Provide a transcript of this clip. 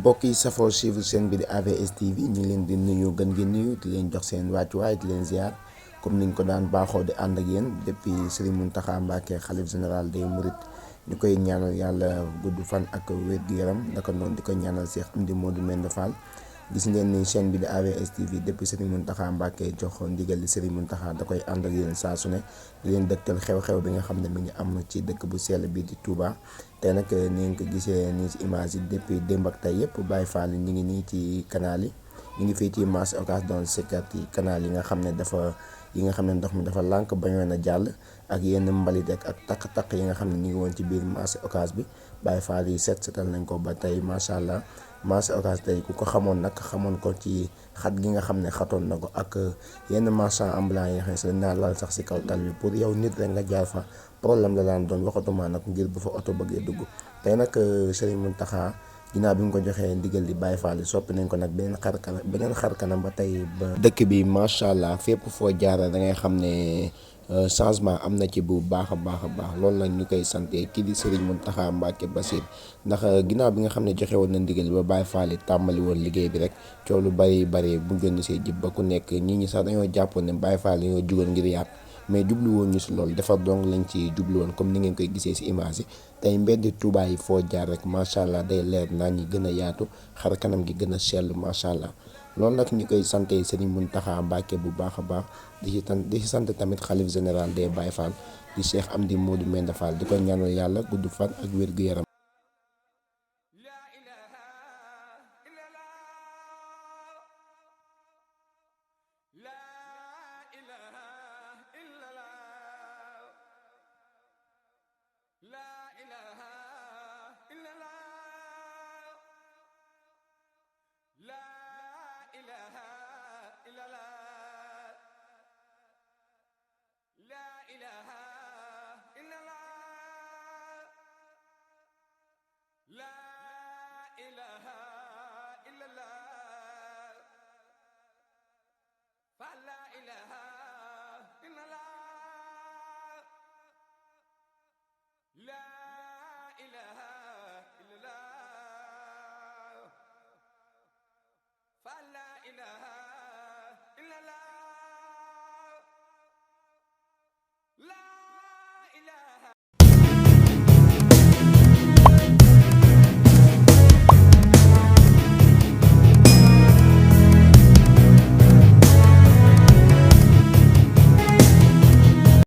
mbokk yi safoo suivre chaîne bi di AVS TV ñu ngi leen di nuyu gën gi nuyu di leen jox seen wàccuwaay di leen ziar comme niñ ko daan baaxoo di ànd ak yéen depuis Serigne Mountakha Mbacké xalif général des Mourides ñu koy ñaanal yàlla gudd fan ak wér-gu-yaram naka noonu di ko ñaanal Cheikh Amdi Modou Mbenda Fall. gis ngeen ni chaîne bi di AVS TV depuis Serigne Mountakha Mbacké jox ndigal li Serigne Mountakha da koy ànd ak yéen saa su ne di leen dëgtal xew-xew bi nga xam ne mi ngi am ci dëkk bu sell bi di Touba. te nag ni ngeen ko gisee nii ci image yi depuis démb ak tey yëpp Baye Fall ñu ngi nii ci canal yi ñu ngi fii ci marché Ocass doon sekkat yi canal yi nga xam ne ndox mi dafa lànk bañoon a jàll ak yenn mbalit ak takk-takk yi nga xam ne ñu ngi woon ci biir marché Ocass bi Baye Fall yi setal nañ ko ba tey macha allah. marché Ocass tey ku ko xamoon nag xamoon ko ci xat gi nga xam ne xatoon na ko ak yenn marchand ambulant yi nga xam ne dañ naa laal sax si kaw tal bi pour yow nit rek nga jaar fa problème la daan doon waxatuma nag ngir bu fa oto bëggee dugg. tey nag Serigne Mountakha ginnaaw bi mu ko joxee ndigal di Baye Fall soppi nañ ko nag beneen xar kanam ba tey ba dëkk bi macha allah fépp foo jaara da ngay xam ne changement am na ci bu baax a baax loolu nag ñu koy sante kii di Serigne Mountakha Mbacké Bassir ndax ginnaaw bi nga xam ne joxe woon na ndigal ba Baye Fall tàmbali woon liggéey bi rek coow lu bari bu gën see jib ba ku nekk ñi sax dañoo jàppoon ne Baye Fall ñoo jugoon ngir yàq mais jublu woon ñu si loolu defar dong lañ ci jublu woon comme ni ngeen koy gisee si image yi tey mbedd Touba yi foo jaar rek macha allah day leer naa ñi gën a yaatu xar kanam gi gën a sell macha allah. loolu nag ñu koy sante Serigne Mountakha Mbacké bu baax a baax di si sant tamit xalif général des Baye Fall di Cheikh Amdi Modou Mbenda Fall di ko ñaanal yàlla gudd fan ak wér-gu-yaram